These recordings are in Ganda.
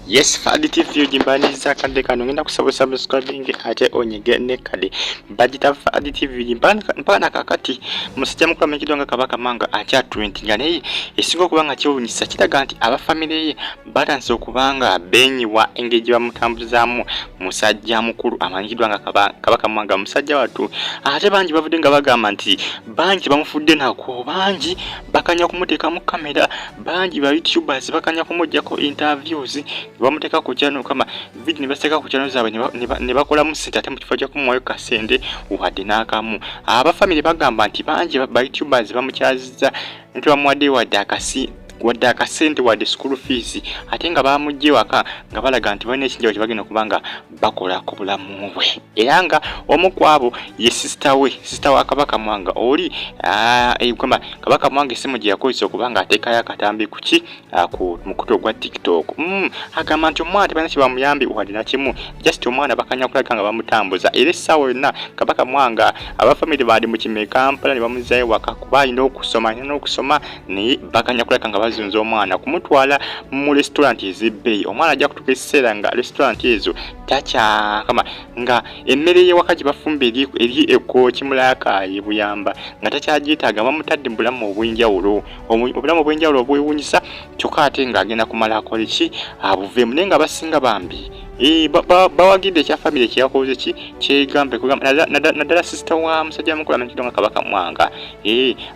Yes, Fadi TV ojimbaniriza akadde kano, ngenda kusaba subscribing ate onyige ne kade bagita Fadi TV. Mpaka nakakati musajja mukulu amanyikiddwa nga Kabaka Mwanga akya 20 nga naye esinga okuba nga kyewuunyisa kiraga nti aba famire ye batandise okuba nga beenyiwa engeri gye bamutambuzaamu. Musajja mukulu amanyikiddwa nga Kabaka Mwanga, musajja wattu, ate bangi bavudde nga bagamba nti bangi bamufudde nako, bangi bakanya kumuteeka mu kamera, bangi ba youtubers bakanya kumuggyako interviews, bamuteeka ku channel kama video ne baseka ku channel zaabwe ne bakolamu ssente, ate mu kifo ky'okumuwayo kasente wadde n'akamu. Abafamire bagamba nti bangi ba youtubers bamukyazizza nti bamuwadde wadde akasi wadde akasente wadde school fees, ate nga bamugye waka nga balaga nti balina ekinjawulo kye bagenda okuba nga bakola ku bulamu bwe. Era nga omu ku abo ye sister we, sister wa Kabaka Mwanga oli gamba Kabaka Mwanga essimu gye yakozesa okuba nga ateekayo akatambi ku ki ku mukutu ogwa TikTok. Agamba nti omwana tebalina kye bamuyambi wadde nakimu, just omwana bakanya kulaga nga bamutambuza. Era essaawa yonna Kabaka Mwanga abafamire bandi mu kime Kampala ne bamuzzayo waka kuba alina okusoma, alina n'okusoma, naye bakanya kulaga nga bazunza omwana kumutwala mu restaurant ez'ebbeeyi. Omwana ajja kutuuka ekiseera nga restaurant ezo takyakama, nga emmere y'ewaka gye bafumba eri ekooki mulakaayi buyamba nga takyagyetaaga. Bamutadde mu bulamu obw'enjawulo, obulamu obw'enjawulo obwewuunyisa, kyokka ate ng'agenda kumala akole ki abuveemu. Naye nga abasinga bambi bawagidde ekya famire kyeyakoze ki kyegambe, naddala sister wa musajja mukulu amanyikiddwa nga Kabaka Mwanga.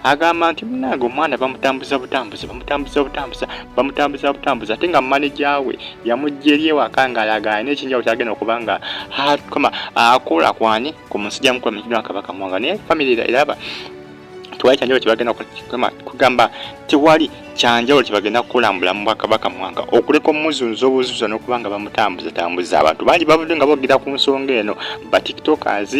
Agamba nti munange omwana bamutambuza butambuza, bamutambuza butambuza, bamutambuza butambuza, ate nga manager we yamugja eri ewaka ng'alaga alina ekinjawulo kyagenda okuba nga kama akola kwani ku musajja mukulu amanyikiddwa nga Kabaka Mwanga. Naye famire eraba tewali kyanjawulo kyebagenda kugamba, tewali kyanjawulo kyebagenda kukola mu bulamu bwa Kabaka Mwanga okuleka omuzunza obuzuza n'okuba nga bamutambuza tambuza. Abantu bangi bavudde nga boogera ku nsonga eno, ba tiktokers,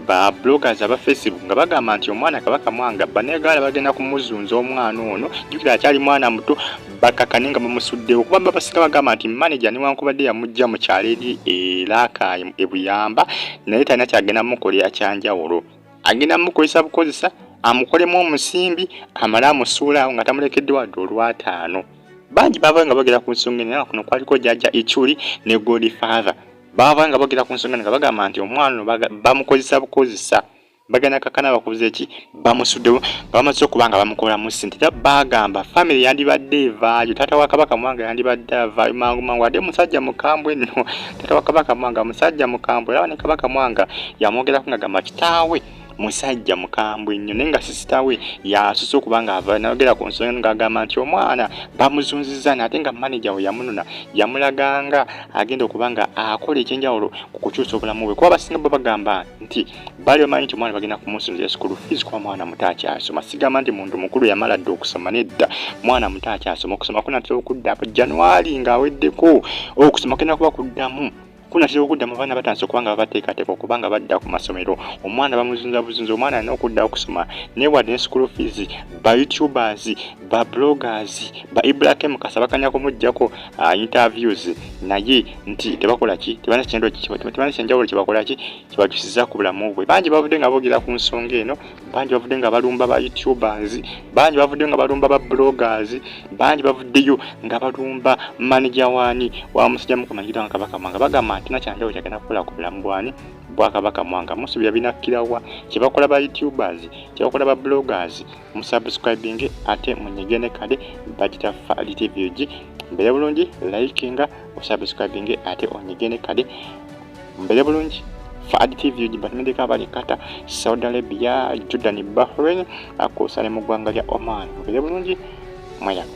ba bloggers aba Facebook, nga bagamba nti omwana Kabaka Mwanga bannayuganda bagenda kumuzunza omwana ono, jjukira akyali mwana muto, bakakane nga bamusuddewo, kuba babasinga bagamba nti manager newankubadde yamugja mu kyalo eri erakayi ebuyamba, naye talina kyagenda mukolera kyanjawulo, agenda mukozesa bukozesa amukolemu omusimbi amale amusuula awo nga tamulekedde wadde olwataano. Bangi baava nga bagera ku nsonga eno. Kuno kwaliko Jjajja Ichuli ne Godfather, baava nga bagera ku nsonga eno nga bagamba nti omwana ono bamukozesa bukozesa, bagenda kakana bakuze ki bamusuddewo nga bamaze okuba nga bamukolamu ssente. Era bagamba famire yandibadde evaayo, taata wa Kabaka Mwanga yandibadde avaayo mangu mangu, ate musajja mukambwe nno. Taata wa Kabaka Mwanga musajja mukambwe, era ne Kabaka Mwanga yamwogerako nga gamba kitaawe musajja mukambwe nnyo, naye nga sister we yasose okuba nga ava nayogera ku nsonga ng'agamba nti omwana bamuzunzizza, ate nga manager we yamunona yamulaganga agenda okuba nga akola ekyenjawulo ku kukyusa obulamu bwe, kuba abasinga bo bagamba nti baali bamanyi nti omwana bagenda kumusunzira school fees kuba mwana muto akyasoma. Sigamba nti muntu mukulu yamala dda okusoma, nedda, mwana muto akyasoma. Okusoma kunatera okudda January ng'aweddeko okusoma kugenda kuba kuddamu, kunatera okudda mu baana batandise okuba nga babateekateeka okuba nga badda ku masomero. Omwana bamuzunza buzunza, omwana alina okudda okusoma, naye wadde ne school fees ba youtubers, ba bloggers, ba Ibrahim Mukasa bakanya kumuggyako interviews, naye nti tebakola ki, tebalina kyenjawulo kyebakola ki kyebakyusiza ku bulamu bwe. Bangi bavudde nga boogera ku nsonga eno, bangi bavudde nga balumba ba youtubers, bangi bavudde nga balumba ba bloggers, bangi bavuddeyo nga balumba manager waani wa musajja mukulu amanyikiddwa nga Kabaka Mwanga, bagamba nti nakyanjawulo kyagenda kukola ku bulamu bwani bwa Kabaka Mwanga. Musuubira binakkirawa kyebakola ba youtubers, kyebakola ba bloggers? Musubscribing ate munyige ne kade bagita Fadi TV UG. Mbeere bulungi, likinga, osubscribing ate onyige ne kade. Mbeere bulungi, Fadi TV UG. Batumiddeko abali Qatar, Saudi Arabia, Jordan, Bahrain, akosa ne mu ggwanga lya Oman. Mbeere bulungi, mwerabe.